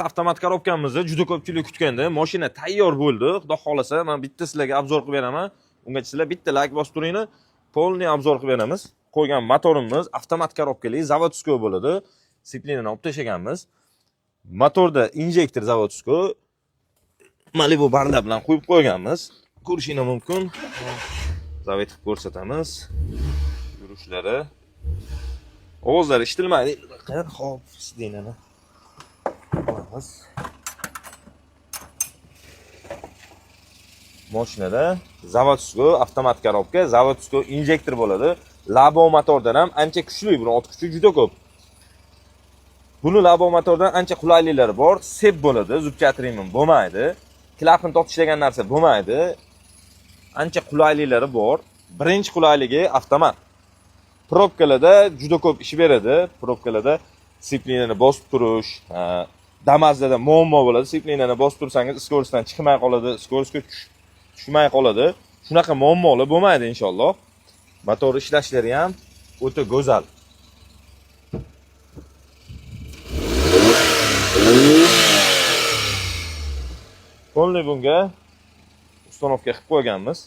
Avtomat коробка mizni juda ko'pchilik kutganda mashina tayyor bo'ldi. Xudo xohlasa, men bitta sizlarga обзор qilib beraman. Ungacha sizlar bitta layk bosib turinglar. Полный обзор qilib beramiz. Qo'ygan motorimiz avtomat коробка li, заводской bo'ladi. Сцепление ni olib tashlaganmiz. Motorda injektor заводской. Malibu barlar bilan qo'yib qo'yganmiz. Ko'rishinglar mumkin. Завод qilib ko'rsatamiz. Yurishlari. Ovozlari eshitilmaydi. Xo'p, сиденье ni olamiz. Mashinada заводской avtomat коробка, заводской injektor bo'ladi. Labo motordan ham ancha kuchli, buni ot kuchi juda ko'p. Buni Labo motordan ancha qulayliklari bor. Sep bo'ladi, зубчатый ремень bo'lmaydi. Klapan tortish degan narsa bo'lmaydi. Ancha qulayliklari bor. Birinchi qulayligi avtomat. Пробка larda juda ko'p ish beradi. Пробка larda сцепление ni bosib turish, Damazda muammo bo'ladi. Сцепление ni bosib tursangiz, скорость dan chiqmay qoladi, скорость ga tushmay qoladi. Shunaqa muammolar bo'lmaydi inshaalloh. Motor ishlashlari ham o'ta go'zal. Полный bunga установка qilib qo'yganmiz.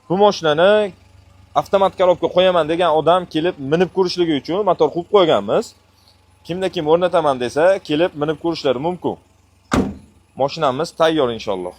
Bu mashinani avtomat коробка qo'yaman degan odam kelib minib ko'rishligi uchun motor qo'yib qo'yganmiz. Kimda kim o'rnataman desa, kelib minib ko'rishlari mumkin. Mashinamiz tayyor inshaalloh.